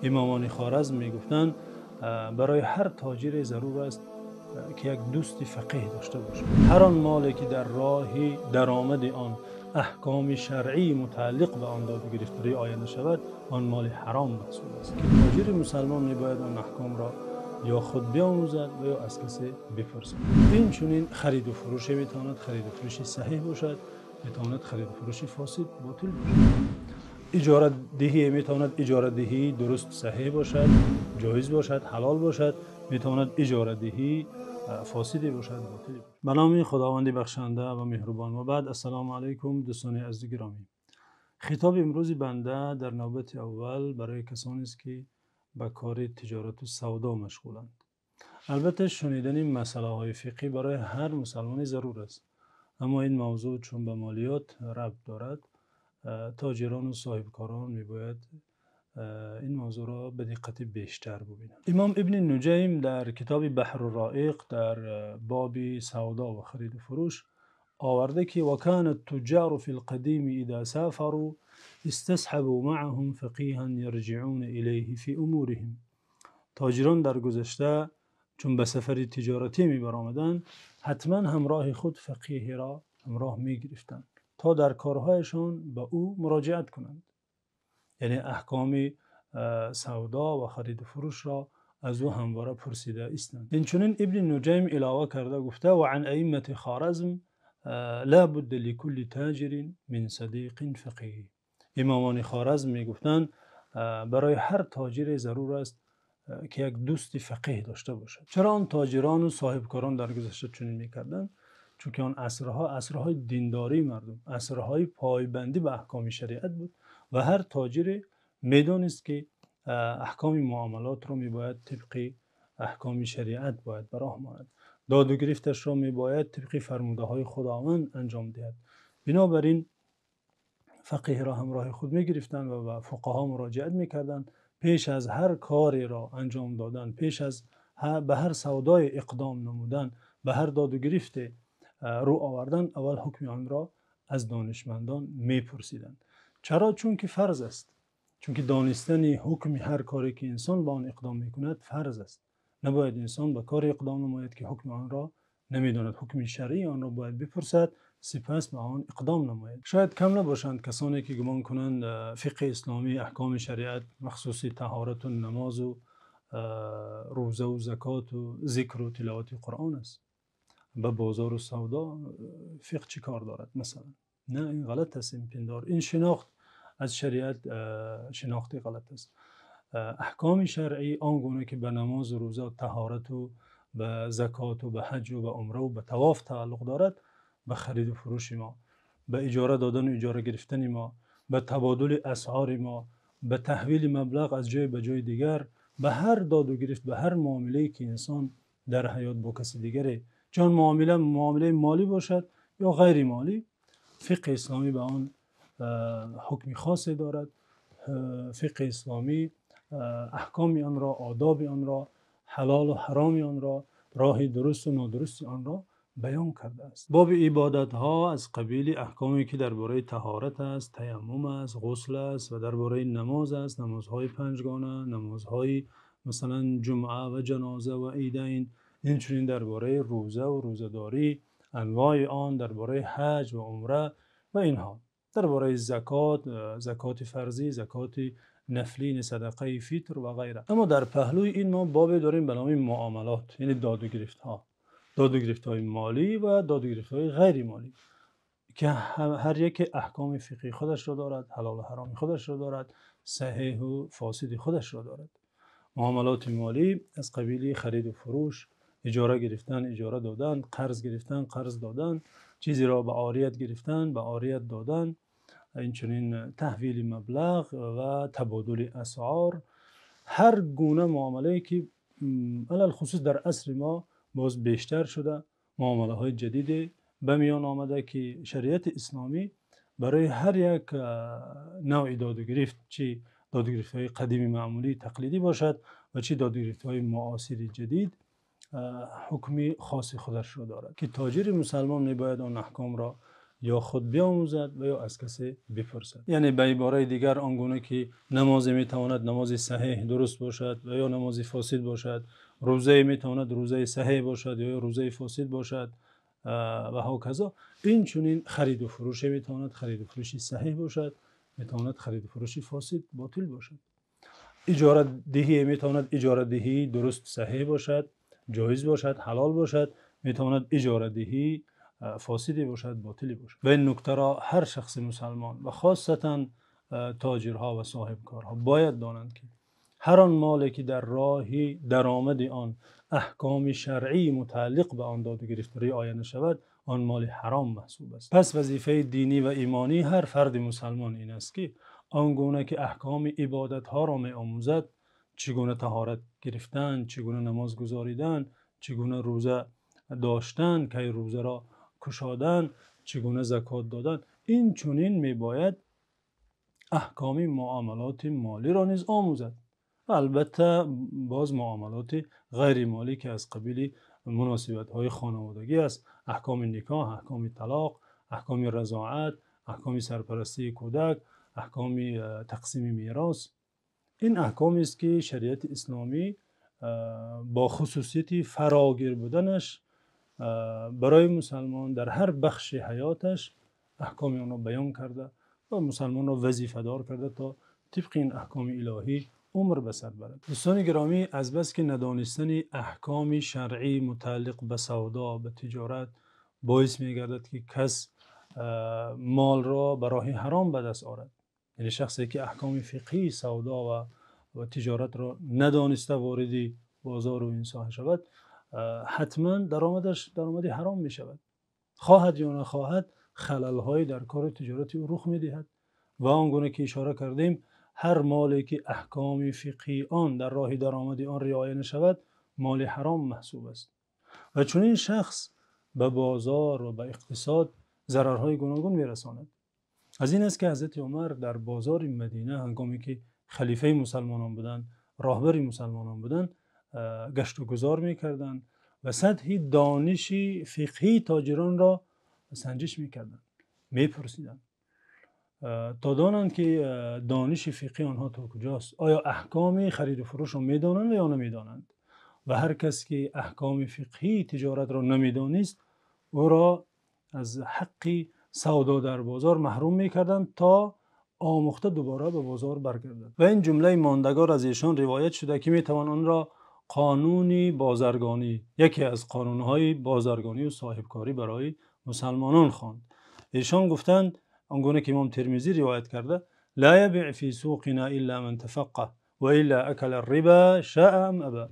Имомони Хоразм мегуфтанд, барои ҳар тоҷире зарур аст, ки як дӯсти фақеҳ дошта бошад. Ҳар он моле ки дар роҳи даромади он аҳкоми шаръӣ мутааллиқ ба он дода гирифта риоя нашавад, он мол ҳаром маҳсуб аст, ки тоҷири мусулмон мебояд он аҳкомро ё худ биомӯзад ва ё аз касе бипурсад. Инчунин хариду фурӯш метавонад хариду фурӯши саҳеҳ бошад, метавонад хариду фурӯши фосид, ботил бошад. Иҷорадиҳӣ метавонад иҷорадиҳии дуруст, саҳеҳ бошад, ҷоиз бошад, ҳалол бошад, метавонад иҷорадиҳии фосид бошад, ботил бошад. Ба номи Худованди бахшанда ва меҳрубон. Ва баъд, ассалому алайкум, дӯстони азизи гиромӣ. Хитоби имрӯзи банда дар навбати аввал барои касоне аст, ки ба кори тиҷорат ва савдо машғуланд. Албатта шунидани масъалаҳои фиқҳӣ барои ҳар мусулмоне зарур аст. Аммо ин мавзӯъ чун ба молиёт рабт дорад, тоҷирон ва соҳибкорон мебояд ин мавзӯъро ба диққати бештар бибинанд. Имом Ибни Нуҷайм дар китоби Баҳрур-Роиқ дар боби савдо ва хариду фурӯш овардааст, ки وَكَانَ التُّجَّارُ فِي الْقَدِيمِ إِذَا سَافَرُوا اسْتَصْحَبُوا مَعَهُمْ فَقِيهًا يَرْجِعُونَ إِلَيْهِ فِي أُمُورِهِمْ. тоҷирон дар гузашта чун ба сафари тиҷоратӣ мебаромаданд, ҳатман ҳамроҳи худ фақеҳеро ҳамроҳ мегирифтанд, то дар корҳояшон ба ӯ муроҷиат кунанд. Яъне аҳкоми савдо ва хариду фурӯшро аз ӯ ҳамвора пурсида истанд. Инчунин Ибни Нуҷайм илова карда гуфта: وَعَنْ أَئِمَّةِ خَوَارِزْمِ لَا بُدَّ لِكُلِّ تَاجِرٍ مِنْ صَدِيقٍ فَقِيهٍ. Имомони Хоразм мегуфтанд, барои ҳар тоҷире зарур аст, ки як дӯсти фақеҳ дошта бошад. Чаро он тоҷирон ва соҳибкорон дар гузашта чунин мекарданд? Чунки он асрҳо асрҳои диндории мардум, асрҳои пойбандӣ ба аҳкоми шариат буд ва ҳар тоҷире медонист, ки аҳкоми муомилотро мебояд тибқи аҳкоми шариат бояд ба роҳ монад. Доду гирифташро мебояд тибқи фармудаҳои Худованд анҷом диҳад. Бинобар ин фақеҳро ҳамроҳи худ мегирифтанд ва ба фуқаҳо муроҷиат мекарданд. Пеш аз ҳар кореро анҷом додан, пеш аз ба ҳар савдое иқдом намудан, ба ҳар доду гирифте рӯ овардан, аввал ҳукми онро аз донишмандон мепурсиданд. Чаро? Чунки фарз аст. Чунки донистани ҳукми ҳар коре ки инсон ба он иқдом мекунад фарз аст. Набояд инсон ба коре иқдом намояд, ки ҳукми онро намедонад. Ҳукми шаръии онро бояд бипурсад, сипас ба он иқдом намояд. Шояд кам набошанд касоне ки гумон кунанд фиқҳи исломӣ, аҳкоми шариат махсуси таҳорат ва намоз ва рӯза ва закот ва зикр ва тиловати Қуръон аст. Ба бозор ва савдо фиқҳ чӣ кор дорад масалан? Не, ин ғалат аст, ин пиндор. Ин шинохт аз шариат шинохти ғалат аст. Аҳкоми шаръӣ он гуна ки ба намоз ва рӯза ва таҳорат ва ба закот ва ба ҳаҷ ва ба умра ва ба тавоф тааллуқ дорад, ба хариду фурӯши мо, ба иҷора додан ва иҷора гирифтани мо, ба табодули асъори мо, ба таҳвили маблағ аз ҷое ба ҷои дигар, ба ҳар доду гирифт, ба ҳар муомилае ки инсон дар ҳаёт бо каси дигаре, чун муомила муомилаи молӣ бошад ё ғайри молӣ, фиқҳи исломӣ ба он ҳукми хосе дорад. Фиқҳи исломӣ аҳкоми онро, одоби онро, ҳалол ва ҳароми онро, роҳи дуруст ва нодурусти онро баён кардааст. Боби ибодатҳо аз қабили аҳкоме ки дар бораи таҳорат аст, таяммум аст, ғусл аст ва дар бораи намоз аст, намозҳои панҷгона, намозҳои масалан ҷумъа ва ҷаноза ва идайн, инчунин дар бораи рӯза ва рӯзадорӣ, анвои он, дар бораи ҳаҷ ва умра ва инҳо, дар бораи закот, закоти фарзӣ, закоти нафлӣ, садақаи фитр ва ғайра. Аммо дар паҳлӯи ин мо бобе дорем ба номи муомилот, яъне доду гирифтҳо, доду гирифтҳои молӣ ва доду гирифтҳои ғайри молӣ, ки ҳар яке аҳкоми фиқҳии худашро дорад, ҳалол ва ҳароми худашро дорад, саҳеҳ ва фосиди худашро дорад. Муомилоти молӣ аз қабили хариду фурӯш, иҷора гирифтан, иҷора додан, қарз гирифтан, қарз додан, чизеро ба орият гирифтан, ба орият додан, инчунин таҳвили маблағ ва табодули асъор, ҳар гуна муомилае ки алалхусус дар асри мо боз бештар шуда, муомилаҳои ҷадиде ба миён омада, ки шариати исломӣ барои ҳар як навъи доду гирифт, чӣ доду гирифтҳои қадими маъмулӣ тақлидӣ бошад ва чӣ доду гирифтҳои муосири ҷадид, ҳукми хоси худашро дорад, ки тоҷири мусулмон мебояд он аҳкомро ё худ биомӯзад ва ё аз касе бипурсад. Яъне ба иборати дигар, он гуна ки намозе метавонад намози саҳеҳ дуруст бошад ва ё намози фосид бошад, рӯзае метавонад рӯзаи саҳеҳ бошад ё рӯзаи фосид бошад ва ҳаказа, ин чунин хариду фурӯше метавонад хариду фурӯши саҳеҳ бошад, метавонад хариду фурӯши фосид ботил бошад. Иҷорадиҳӣ метавонад иҷорадиҳӣ дуруст саҳеҳ бошад, ҷоиз бошад, ҳалол бошад, метавонад иҷорадиҳӣ фосидӣ бошад, ботилӣ бошад. Ва ин нуктаро ҳар шахси мусулмон ва хосатан тоҷирҳо ва соҳибкорҳо бояд донанд, ки ҳар он моле ки дар роҳи даромади он аҳкоми шаръии мутааллиқ ба он дода гирифта риоя нашавад, он мол ҳаром маҳсуб аст. Пас вазифаи динӣ ва имонии ҳар фарди мусулмон ин аст, ки он гуна ки аҳкоми ибодатҳоро меомӯзад, чӣ гуна таҳорат гирифтан, чӣ гуна намоз гузоридан, чӣ гуна рӯза доштан, кай рӯзаро кушодан, чӣ гуна закот додан, ин чунин мебояд аҳкоми муомилоти молиро низ омӯзад. Ва албатта боз муомилоти ғайримолӣ, ки аз қабили муносибатҳои хонаводагӣ аст, аҳкоми никоҳ, аҳкоми талоқ, аҳкоми разоат, аҳкоми сарпарастии кӯдак, аҳкоми тақсими мерос. Ин аҳкоме аст, ки шариати исломӣ бо хусусияти фарогир буданаш барои мусулмон дар ҳар бахши ҳаёташ аҳкоми онро баён карда ва мусулмонро вазифадор карда то тибқи ин аҳкоми илоҳӣ умр ба сар барад. Дӯстони гиромӣ, аз бас ки надонистани аҳкоми шаръӣ мутааллиқ ба савдо, ба тиҷорат боис мегардад, ки кас молро ба роҳи ҳаром ба даст орад. Яъне шахсе ки аҳкоми фиқҳии савдо ва тиҷоратро надониста вориди бозор ва ин соҳа шавад, ҳатман даромадаш даромади ҳаром мешавад. Хоҳад ё нахоҳад, халалҳое дар кори тиҷорати ӯ рух медиҳад. Ва он гуна ки ишора кардем, ҳар моле ки аҳкоми фиқҳии он дар роҳи даромади он риоя нашавад, моли ҳаром маҳсуб аст. Ва чунин шахс ба бозор ва ба иқтисод зарарҳои гуногун мерасонад. Аз ин аст ки Ҳазрати Умар дар бозори Мадина, ҳангоме ки халифаи мусулмонон буданд, роҳбари мусулмонон буданд, гашту гузор мекарданд ва сатҳи дониши фиқҳии тоҷиронро санҷиш мекарданд, мепурсиданд то донанд, ки дониши фиқҳии онҳо то куҷост, оё аҳкоми хариду фурӯшро медонанд ё намедонанд. Ва ҳар кас ки аҳкоми фиқҳии тиҷоратро намедонист, ӯро аз ҳаққи савдо дар бозор маҳрум мекарданд то омӯхта дубора ба бозор баргардад. Ва ин ҷумлаи мондагор аз эшон ривоят шуда, ки метавон онро қонуни бозаргонӣ, яке аз қонунҳои бозаргонӣ ва соҳибкорӣ барои мусулмонон хонд. Эшон гуфтанд, он гуна ки имом Термизӣ ривоят карда: لا يبع في سوقنا إلا من تفقه وإلا أكل الربا شاء أم أبى.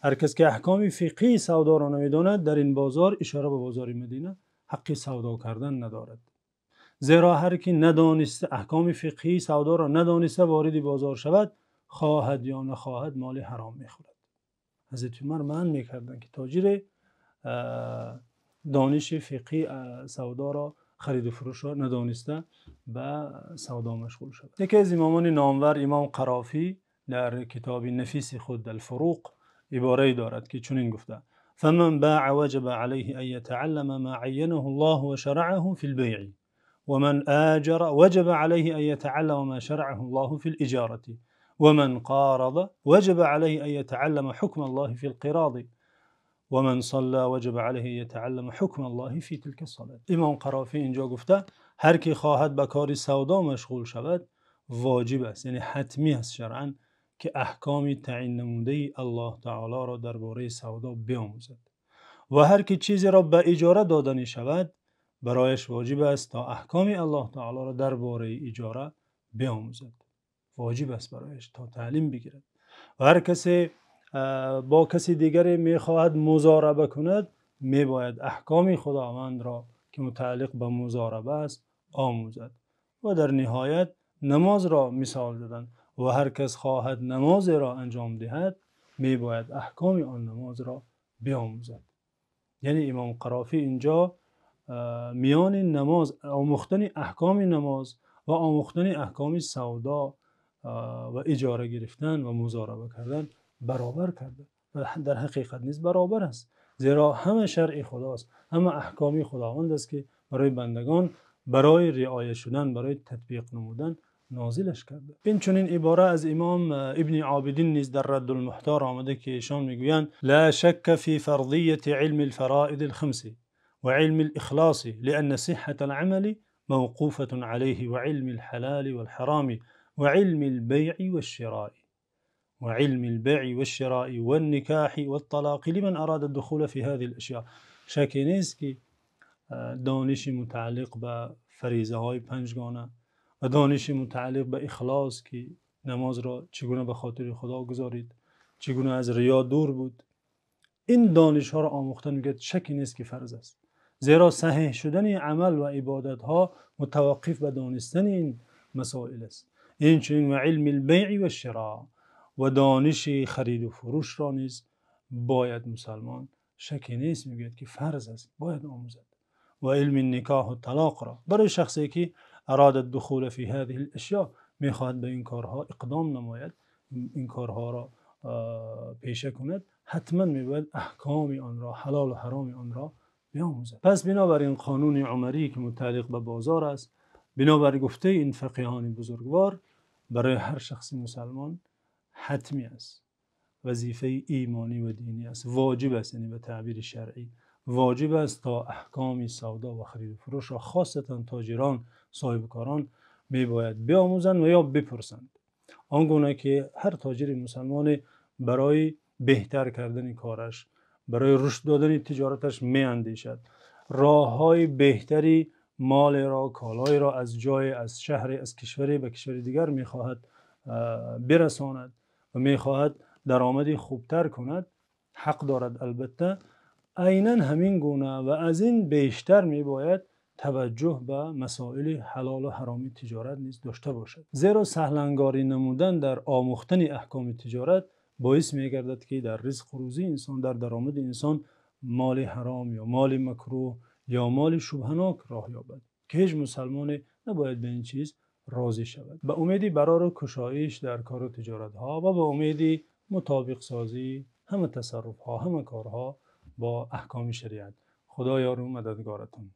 Ҳар кас ки аҳкоми фиқҳии савдоро намедонад, дар ин бозор, ишора ба бозори Мадина, ҳаққи савдо кардан надорад. Зеро ҳар ки надониста аҳкоми фиқҳии савдоро надониста вориди бозор шавад, хоҳад ё нахоҳад моли ҳаром мехӯрад. Ҳазрати Умар манъ мекарданд, ки тоҷире дониши фиқҳии савдоро, хариду фурӯшро надониста ба савдо машғул шавад. Яке аз имомони номвар, имом Қарофӣ, дар китоби нафиси худ Ал-Фуруқ иборае дорад, ки чунин гуфта: فمن باع وجب عليه أن يتعلم ما عينه الله وشرعه في البيع، ومن آجر وجب عليه أن يتعلم ما شرعه الله في الإجارة، ومن قارض وجب عليه أن يتعلم حكم الله في القراض، ومن صلى وجب عليه أن يتعلم حكم الله في تلك الصلاة. Имом Қарофӣ инҷо гуфта, ҳар ки хоҳад ба кори савдо машғул шавад, воҷиб аст, яъне ҳатмӣ аст шаръан, ки аҳкоми таъйин намудаи Аллоҳ таъолоро дар бораи савдо биомӯзад. Ва ҳар ки чизеро ба иҷора доданӣ шавад, барояш воҷиб аст то аҳкоми Аллоҳ таъолоро дар бораи иҷора биомӯзад. Воҷиб аст барояш то таълим бигирад. Ва ҳар касе бо каси дигаре мехоҳад музораба кунад, мебояд аҳкоми Худовандро, ки мутааллиқ ба музораба аст, омӯзад. Ва дар ниҳоят намозро мисол доданд. Ва ҳар кас хоҳад намозеро анҷом диҳад, мебояд аҳкоми он намозро биомӯзад. Яъне имом Қарофӣ инҷо миёни намоз, омӯхтани аҳкоми намоз ва омӯхтани аҳкоми савдо ва иҷора гирифтан ва музораба кардан баробар карда ва дар ҳақиқат низ баробар аст. Зеро ҳама шаръи Худост, ҳама аҳкоми Худованд аст, ки барои бандагон, барои риоят шудан, барои татбиқ намудан нозилаш карда. Ин чунин ибора аз имом Ибни Обидин низ дар Радд-ул-Муҳтор омада, ки эшон мегӯянд: لا شك في فرضية علم الفرائض الخمس وعلم الإخلاص لأن صحة العمل موقوفة عليه وعلم الحلال والحرام وعلم البيع والشراء وعلم البيع والشراء والنكاح والطلاق لمن أراد الدخول في هذه الأشياء. شکی نیست که дониши мутааллиқ ба фаризаҳои панҷгона ва дониши мутааллиқ ба ихлос, ки намозро чӣ гуна ба хотири Худо гузорид, чӣ гуна аз риё дур буд, ин донишҳоро омӯхтан, мегӯяд, шакке нест ки фарз аст, зеро саҳеҳ шудани амал ва ибодатҳо мутаваққиф ба донистани ин масоил аст. Инчунин ва علم البيع والشراء, ва дониши хариду фурӯшро низ бояд мусалмон, шакке нест, мегӯяд, ки фарз аст, бояд омӯзад, ва илми никоҳу талоқро барои шахсе ки أراد الدخول في هذه الأشياء, мехоҳад ба ин корҳо иқдом намояд, ин корҳоро пеша кунад, ҳатман мебояд аҳкоми онро, ҳалолу ҳароми онро биомӯзад. Пас бинобар ин қонуни умарӣ, ки мутааллиқ ба бозор аст, бинобар гуфтаи ин фақиҳони бузургвор, барои ҳар шахси мусалмон ҳатмӣ аст, вазифаи имонӣ ва динӣ аст, воҷиб аст, яъне ба таъбири шаръӣ воҷиб аст то аҳкоми савдо ва хариду фурӯшро хосатан тоҷирон, соҳибкорон мебояд биомӯзанд ва ё бипурсанд. Он гуна ки ҳар тоҷири мусалмоне барои беҳтар кардани кораш, барои рушд додани тиҷораташ меандешад, роҳҳои беҳтари молеро, колоеро аз ҷое, аз шаҳре, аз кишваре ба кишвари дигар мехоҳад бирасонад ва мехоҳад даромади хубтар кунад, ҳақ дорад албатта. Айнан ҳамин гуна ва аз ин бештар мебояд таваҷҷӯҳ ба масоили ҳалолу ҳароми тиҷорат низ дошта бошад, зеро саҳлангорӣ намудан дар омӯхтани аҳкоми тиҷорат боис мегардад, ки дар ризқу рӯзии инсон, дар даромади инсон моли ҳаром ё моли макрӯҳ ё моли шубҳанок роҳ ёбад, ки ҳеҷ мусалмоне набояд ба ин чиз розӣ шавад. Ба умеди барору кушоиш дар кору тиҷоратҳо ва ба умеди мутобиқсозии ҳама тасарруфҳо, ҳама корҳо бо аҳкоми шариат. Худо ёру мададгоратон.